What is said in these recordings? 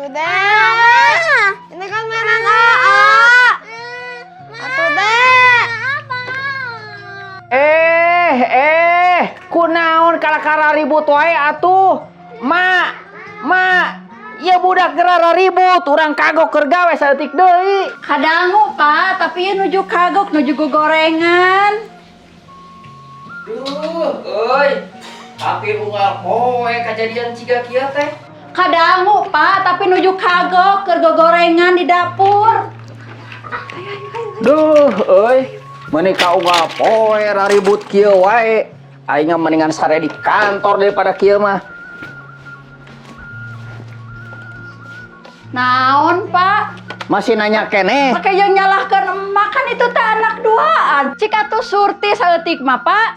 Atuh deh. Ini kan mainan Aa. Atuh deh. Eh, eh, kunaon kalah ribut wae atuh? Mak, mak, ya budak gerara ribut, urang kagok keur gawe saeutik deui. Kadangu, Pak, tapi ieu nuju kagok, nuju gogorengan. Duh, euy. Tapi unggal poe kejadian ciga kieu teh. Kadangu, Pak, tapi nuju kagok keur gogorengan di dapur. Duh, euy. Meuni ka unggal poe raribut kieu wae. Aing mah mendingan sare di kantor daripada kieu mah. Naon, Pak? Masih nanya keneh. Pakai yang nyalahkan emak kan itu teh anak duaan. Cik atuh Surti saeutik mah, Pak.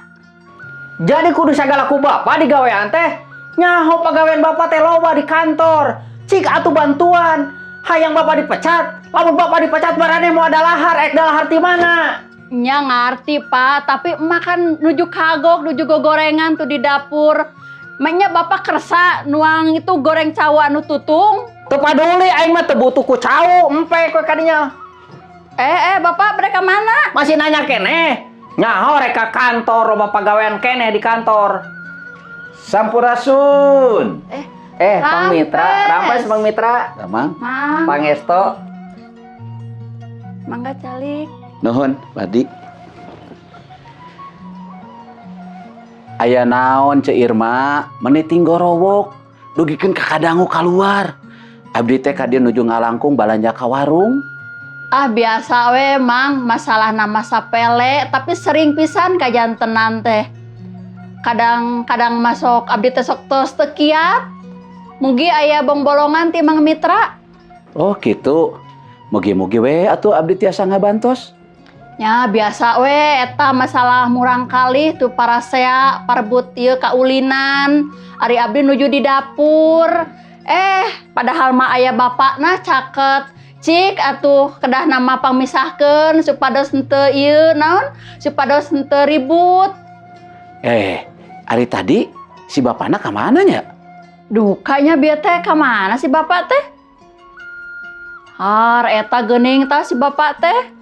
Jadi kudu sagala ku bapak digawean teh. Nyaho pagawean bapak teh loba di kantor. Cik atuh bantuan. Hayang bapak dipecat. Lamun bapak dipecat maraneh moal dalahar, ek dalahar ti mana? Nya ngerti, Pak, tapi emak kan nuju kagok, nuju gogorengan tuh di dapur. Maknya bapak kersa nuang itu goreng cau anu tutung. Teu paduli aing mah teu butuh ku cau, empe kowe kadinya. Eh, bapak mereka mana? Masih nanya keneh. Nyaho rek ka kantor, loba pagawean keneh di kantor. Sampurasun. Eh, Pang Mitra, Rampes. rampes Bang Mitra. Damang. Mang, Pangesto. Mangga calik. Nuhun, Padi. Aya naon Ceu Irma, meuni tinggorowok, dugikeun ka kadangu kaluar. Abdi teh ka dieu nuju ngalangkung balanja ka warung. Ah biasa we, Mang, masalah nama sapele, tapi sering pisan kajantenan teh. Kadang-kadang masuk abdi teh sok tos teu kiat. Mugi aya bongbolongan ti Mang Mitra. Oh gitu. Mugi-mugi we atuh abdi tiasa ngabantos. Ya biasa we eta masalah murang kali tuh parasea parebut ieu kaulinan. Ari abdi nuju di dapur. Padahal mah aya bapakna caket. Cik atuh kedah nama pangmisahkeun supados henteu ieu naon? Supados henteu ribut. Ari tadi si bapakna ka mana nya? Dukanya bieu teh ka mana si bapak teh? Har eta geuning tah si bapak teh.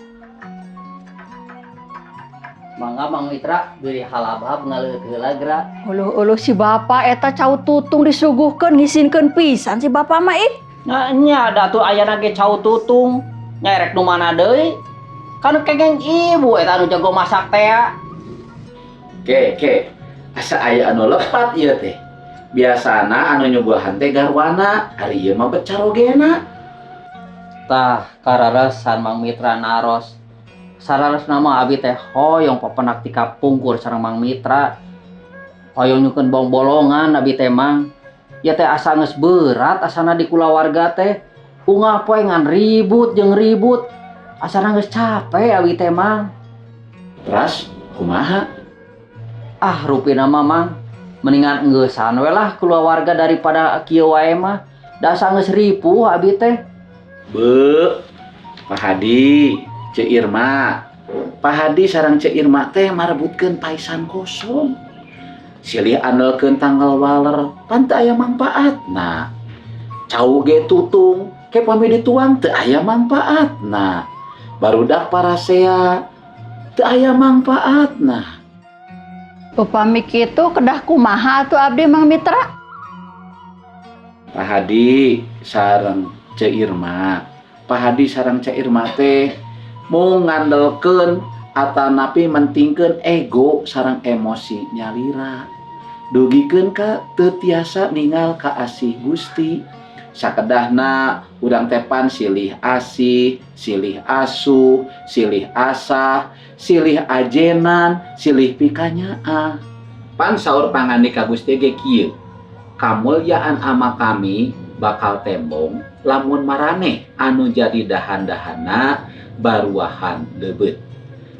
Mangga Mang Mitra beri halabab ngaleueut heula geura. Uluh-uluh si bapak eta cau tutung disuguhkeun ngisinkeun pisan si bapak mah ih. Nah, nya da tuh ayana ge cau tutung. Nya rek nu mana deui? Kan kengeng ibu eta anu jago masak teh. Ke, ke. Asa aya anu lepat ieu teh. Biasana anu nyuguhan teh garwana, ari ieu mah becarogena. Tah kararesan Mang Mitra naros. Sararesna mah abi teh hoyong papenak ti kapungkur sareng Mang Mitra. Hoyong nyungkeun bongbolongan abi teh Mang. Ya teh asa geus berat asana di kulawarga teh. Unggal poe ngan ribut jeung ribut. Asana geus capek abi teh Mang. Teras kumaha? Ah rupina mah Mang, mendingan engeusan we lah kulawarga daripada kieu wae mah. Da asa geus ripuh abi teh. Be, Pak Hadi, Ceu Irma. Pak Hadi sareng Ceu Irma teh marebutkeun paisan kosong. Silih andelkeun tanggal waler, pan teu aya mangpaatna. Cau ge tutung, ke pami dituang teu aya mangpaatna. Barudak parasea teu aya mangpaatna. Upami kitu kedah kumaha atuh abdi Mang Mitra? Pak Hadi sareng Ceu Irma. Pak Hadi sareng Ceu Irma teh mau ngandelkeun atanapi mentingkeun ego sareng emosi nyalira. Dugikeun ka teu tiasa ningal ka asih Gusti. Sakedahna urang teh pan silih asih, silih asuh, silih asah, silih ajenan, silih pikanyaah. Pan saur pangandika Gusti ge kieu. Kamulyaan ama kami bakal tembong lamun maraneh anu jadi dahan-dahana baruahan leubet.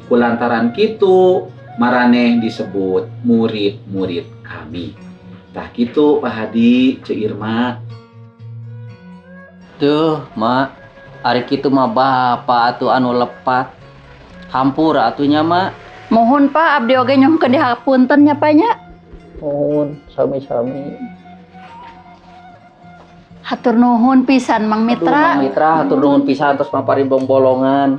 Kulantaran kitu maraneh disebut murid-murid kami. Tah kitu Pak Hadi, Ceu Irma. Tuh, Mak. Ari kitu mah bapak atuh anu lepat. Hampura atuh nya, Mak. Mohon Pak, abdi oge nyuhunkeun dihapunten nya Pak nya. Mohon sami-sami. Hatur nuhun pisan, Mang Aduh, Mitra. Mang Mitra, hatur nuhun pisan tos maparin bongbolongan.